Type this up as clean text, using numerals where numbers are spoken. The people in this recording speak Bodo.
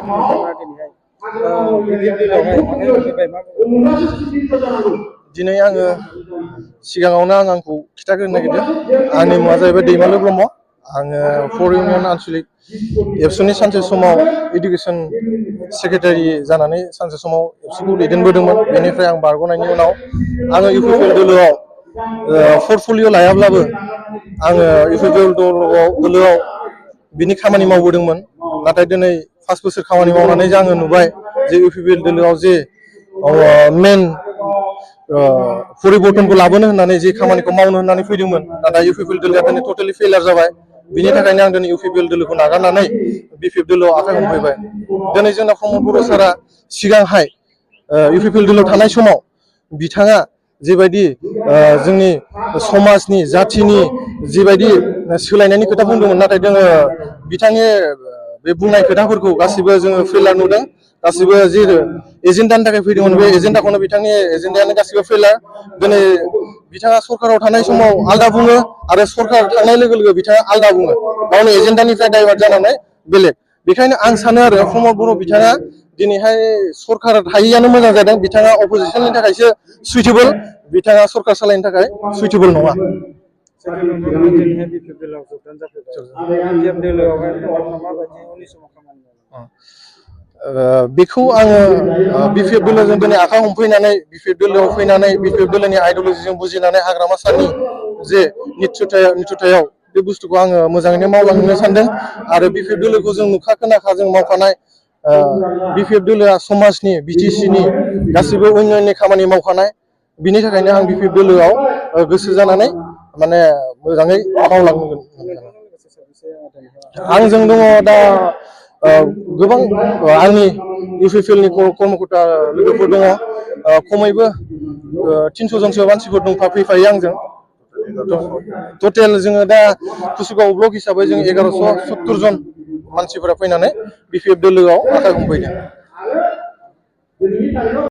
नोंथाङा दिनैहाय बिपिएफ दोलोआवहाय आखाइ होफैबाय मा बुंगोन? दिनै आङो सिगाङावनो आंखौ खिथाग्रोनो नागिरदों। आंनि मुङा जाहैबाय दैमालु ब्रह्म। आङो फर इउनियन आनसलिक एबसुनि सानसे समाव इडुकेसन सेक्रेटारि जानानै सानसे समाव एबसुखौ दैदेनबोदोंमोन। बेनिफ्राय आं बारग'नायनि उनाव आङो इउपिपिएल दोलोआव पर्टफलिय' लायाब्लाबो आङो इउपिपिएल दोलोआव बिनि खामानि मावबोदोंमोन। नाथाय दिनै 5 बोसोर खामानि मावनानै आङो नुबाय जे इउपिपिएल दोलोआव जे मेन परिबर्तनखौ लाबोनो होननानै जे खामानिखौ मावनो होननानै फैदोंमोन, नाथाय इउपिपिएल दोलोआ दिनै टटेलि फेलियर जाबाय। बिनि थाखायनो आं दिनै इउपिपिएल दोलोखौ नागारनानै बिपिएफ दोलोआव आखाइ हमफैबाय। दिनै जोंना प्रमद बर' सारा सिगांहाय इउपिपिएल दोलोआव थानाय समाव बिथाङा जेबायदि जोंनि समाजनि जाथिनि जिबायदि सोलायनायनि खोथा बुंदोंमोन, नाथाय जोङो बिथांनि बे बुंनाय खोथाफोरखौ गासिबो जोङो फेलार नुदों। गासिबो जे एजेन्डानि थाखाय फैदोंमोन बे एजेन्डाखौनो बिथांनि एजेन्डायानो गासिबो फेलार। दिनै बिथाङा सरकाराव थानाय समाव आलदा बुङो आरो सरकार थांनाय लोगो लोगो बिथाङा आलदा बुङो, गावनि एजेन्डानिफ्राय डाइभार्ट जानानै बेलेग। बेखायनो आं सानो आरो प्रमद बर' बिथाङा दिनैहाय सरकार थायैयानो मोजां जादों। बिथाङा अपोजिसननि थाखायसो सुइटेबोल, बिथाङा सरकार सालायनो थाखाय सुइटेबोल नङा। नोंथाङा दिनैहाय बिपिएफ दोलोआव जगदान जाफैबाय। बिपिएफ दोलोआवहाय नोंथांमोना माबायदि उननि समाव खामानि मावगोन? बेखौ आङो बिपिएफ दोलोजों दिनै आखाइ हमफैनानै बिपिएफ दोलोआव फैनानै बिपिएफ दोलोनि आइडिअलजिजों बुजिनानै हाग्रामा सारनि जे निथुथायाव बे बुस्थुखौ आङो मोजाङैनो मावलांनो सानदों। आरो बिपिएफ दोलोखौ जों नुखा खोनाखा जों मावखानाय। बिपिएफ दोलोआ समाजनि बिटिसिनि गासिबो उन्नयननि खामानि मावखानाय। बिनि थाखायनो आं बिपिएफ दोलोआव गोसो जानानै माने मोजाङै मावलांगोन। आंजों दङ दा गोबां आंनि इउपिपिएलनि कर्मकर्ता लोगोफोर दङ। खमैबो 300 जनसो मानसिफोर फैफायो आंजों। टटेल जोङो दा कुसुगाव ब्लक हिसाबै जों 1170 जन मानसिफोरा फैनानै बिपिएफ दोलोआव आखाइ हमफैदों।